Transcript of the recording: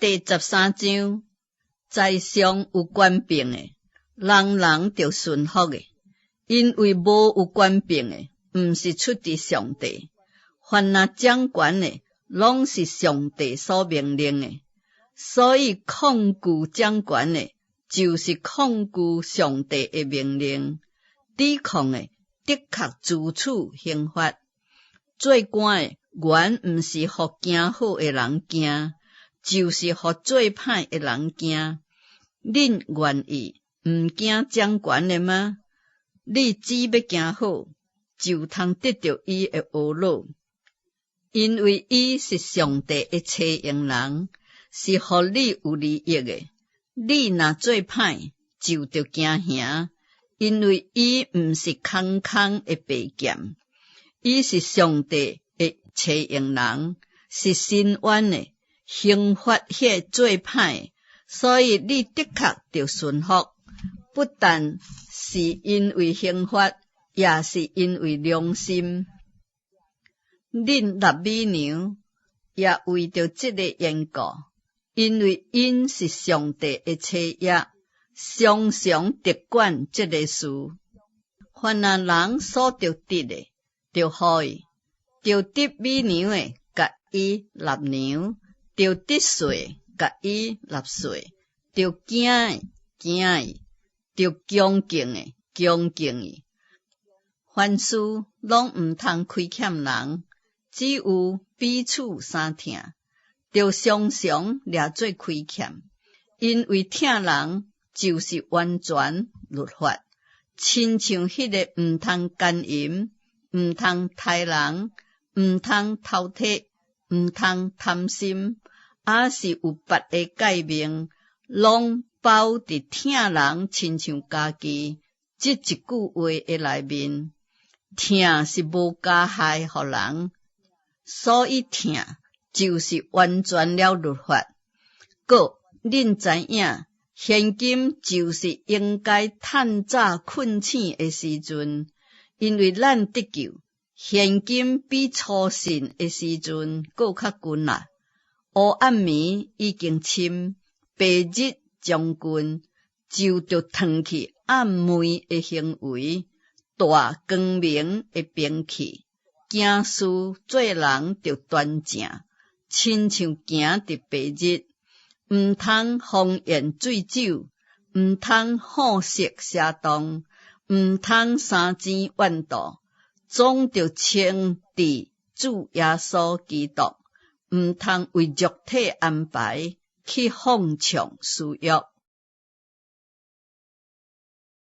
第13章，在上有權柄的，人人著順服的，因為無有權柄的，毋是出佇上帝。凡若掌權的，攏是上帝所命令的。所以抗拒掌權的，就是抗拒上帝的命令；抵抗的，的確自處刑罰。做官的原毋是予行好的人驚，就是予做歹的人驚。恁願意毋驚掌權的嗎？你只欲行好，就通得著伊的呵咾，因為伊是上帝的差用人，是予你有利益的。你若做歹，就著驚嚇，因為伊毋是空空的白劍，伊是上帝的差用人，是伸冤的，刑罰彼做歹，所以你的確著順服，不但是因為刑罰，也是因為良心。恁納美娘也為著這个緣故，因為𪜶是上帝的差役，常常得管這个事。凡若人所著得的，著予伊；著得美娘的，共伊納娘；著得稅，共伊納稅；著驚的，驚伊；著恭敬的，恭敬伊。凡事攏毋通虧欠人，只有彼此相疼，著常常掠做虧欠，因為疼人就是完全律法。親像彼个毋通姦淫，毋通刣人，毋通偷提，毋通貪心，抑是有別个誡命，攏包佇疼人親像家己這一句話的內面。疼是無加害予人，所以疼就是完全了律法。閣恁知影，現今就是應該趁早睏醒的時陣，因為咱得救，現今比初信的時陣閣較近啦。黑暗暝已經深，白日將近，就著褪去暗昧的行為，帶光明的兵器，行事做人著端正，親像行佇白日，毋通荒宴醉酒，毋通好色邪動，毋通生錢怨妒，總著穿戴主耶穌基督，毋通為肉體安排去放縱私欲。